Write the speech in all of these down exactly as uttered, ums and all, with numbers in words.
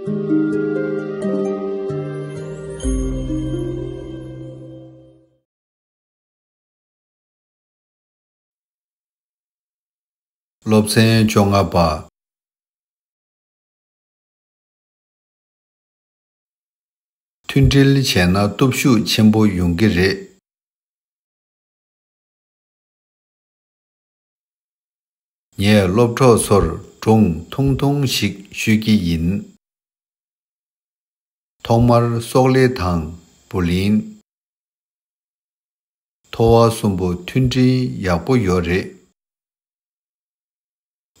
སློབ་ཚན་བཅོ་ལྔ་པ། མཐུན་སྒྲིལ་བྱས་ན་སྟོབས་ཤུགས་ཆེན་པོ་ཡོང་གི་རེད། ངས་སློབ་གྲོགས་ཚོར་སྒྲུང་ཐུང་ཐུང་ཞིག་ཤོད་ཀྱི་ཡིན། ཐོག་མར་སོག་ལེ་དང་བུ་ལིན། ཐོ་བ་གསུམ་པོ་མཐུན་སྒྲིལ་ཡག་པོ་ཡོད་རེད།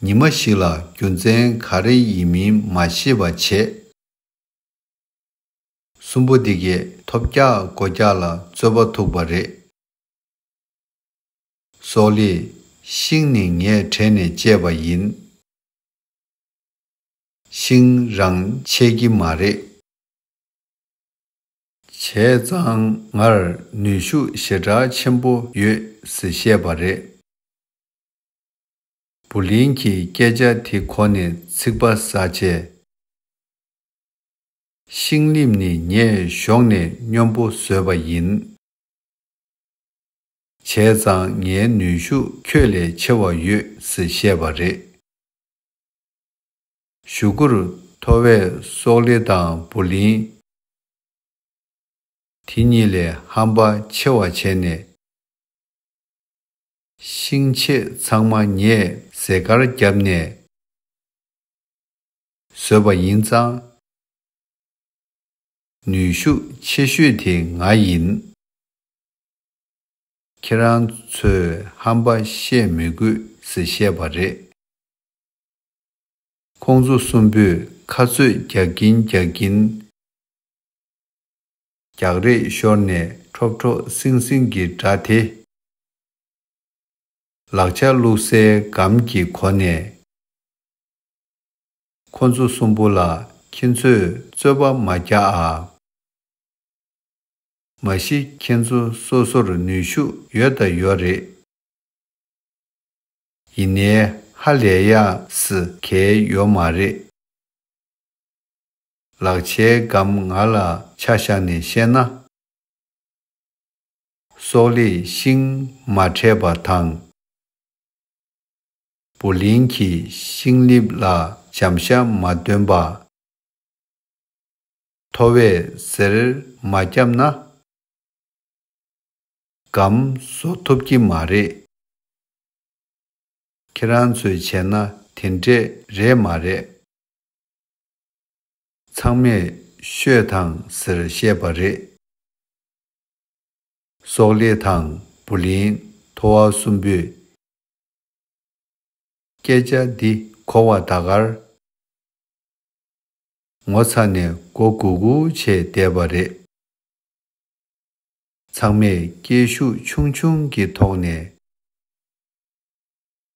ཉི་མ་ཞིག་ལ་རྒྱུ་མཚན་ག་རེ་ཡིན་མིན་མ་ཤེས་པ་བྱས། གསུམ་པོ་འདི་གས་ཐོབ་རྒྱག་སྒོ་རྒྱག་ལ་རྩོད་པ་ཐུག་པ་རེད། སོག་ལེས་ཤིང་ནི་ངས་བྲེགས་ནས་བཅད་པ་ཡིན། ཤིང་རང་ཆད་ཀྱི་མ་རེད། བྱས་ཙང་ངར་ནུས་ཤུགས་ཞེ་དྲག་ཆེན་པོ་ཡོད་ཟེར་བཤད་པ་རེད། བུ་ལིན་གྱིས་སྐད་ཆ་དེ་གོ་ནས་ཚིག་པ་ཟ་བྱས། ཤིང་ལེབ་ནི་ངས་གཞོགས་ནས་སྙོམས་པོ་བཟོས་པ་ཡིན། བྱས་ཙང་ངའི་ནུས་ཤུགས་ཁྱོད་ལས་ཆེ་བ་ཡོད་ཟེར་བཤད་པ་རེད། གཞུག་གུར་ཐོ་བས་སོག་ལེ་དང་བུ་ལིན། དེ་གཉིས་ལས་ཧམ་པ་ཆེ་བ་བྱས་ནས། ཤིང་ཆས་ཚང་མ་ངས་ཟས་དཀར་བརྒྱབ་ནས་བཟོས་པ་ཡིན་ཙང་། ནུས་ཤུགས་ཆེ་ཤོས་དེ་ང་ཡིན། ཁྱེད་རང་ཚོས་ཧམ་པ་བཤད་མི་དགོས་ཟེར་བཤད་པ་རེད། ཁོང་ཚོ་གསུམ་པོས་ཁ་རྩོད་རྒྱག་གིན་རྒྱག་གིན། རྒྱག་རེས་ཤོར་ནས་ཁྲོག་ཁྲོག་སིང་སིང་གི་སྒྲ་དེ། ལག་ཆ་བླུགས་སའི་སྒམ་གྱིས་གོ་ནས། ཁོ་ཚོ་གསུམ་པོ་ལ་ཁྱེད་ཚོས་རྩོད་པ་མ་རྒྱག་ཨ། མ་གཞི་ཁྱེད་ཚོ་སོ་སོར་ནུས་ཤུགས་ཡོད་དང་ཡོད་རེད། ཡིན་ནའི་ཧ་ལས་ཡག་སི་གལ་ཡོད་མ་རེད། ལག་ཆའི་སྒམ་ང་ལ་ཆ་བཞག་ནས་བཤད་ན། སོག་ལེས་ཤིང་མ་བྲེགས་པ་དང་། བུ་ལིན་གྱིས་ཤིང་ལེབ་ལ་འཇམ་ཤ་མ་བཏོན་པ། ཐོ་བས་གཟེར་མ་བརྒྱབ་ན། སྒམ་བཟོ་ཐུབ་ཀྱི་མ་རེད། ཁྱེད་རང་ཚོས་བྱས་ན་དེ་འདྲས་རེད་མ་རེད། ཚང་མས་ཤོད་དང་ཟེར་བཤད་པ་རེད། སོག་ལེ་དང་བུ་ལིན་ཐོ་བ་གསུམ་པོས། སྐད་ཆ་འདི་གོ་བ་ད་གར། ངོ་ཚ་ནས་མགོ་སྒུར་སྒུར་བྱས་བསྡད་པ་རེད། ཚང་མས་སྐད་ཤུགས་ཆུང་ཆུང་གི་ཐོག་ནས།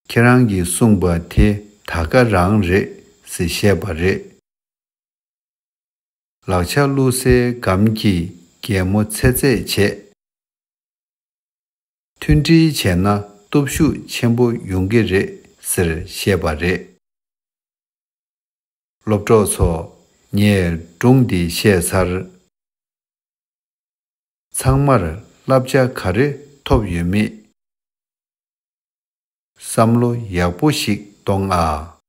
ཁྱེད་རང་གིས་གསུངས་པ་དེ་ད་ག་རང་རེད་ཟེར་བཤད་པ་རེད། ལག་ཆ་བླུགས་སའི་སྒམ་གྱིས་གད་མོ་ཚད་ཚད་བྱས། མཐུན་སྒྲིལ་བྱས་ན་སྟོབས་ཤུགས་ཆེན་པོ་ཡོང་གི་རེད་ཟེར་བཤད་པ་རེད། སློབ་གྲོགས་ཚོ། ངས་སྒྲུང་འདི་བཤད་ཚར། ཚང་མར་བསླབ་བྱ་ག་རེ་ཐོབ་ཡོད་མེད། བསམ་བློ་ཡག་པོ་ཞིག་གཏོང་ཨ།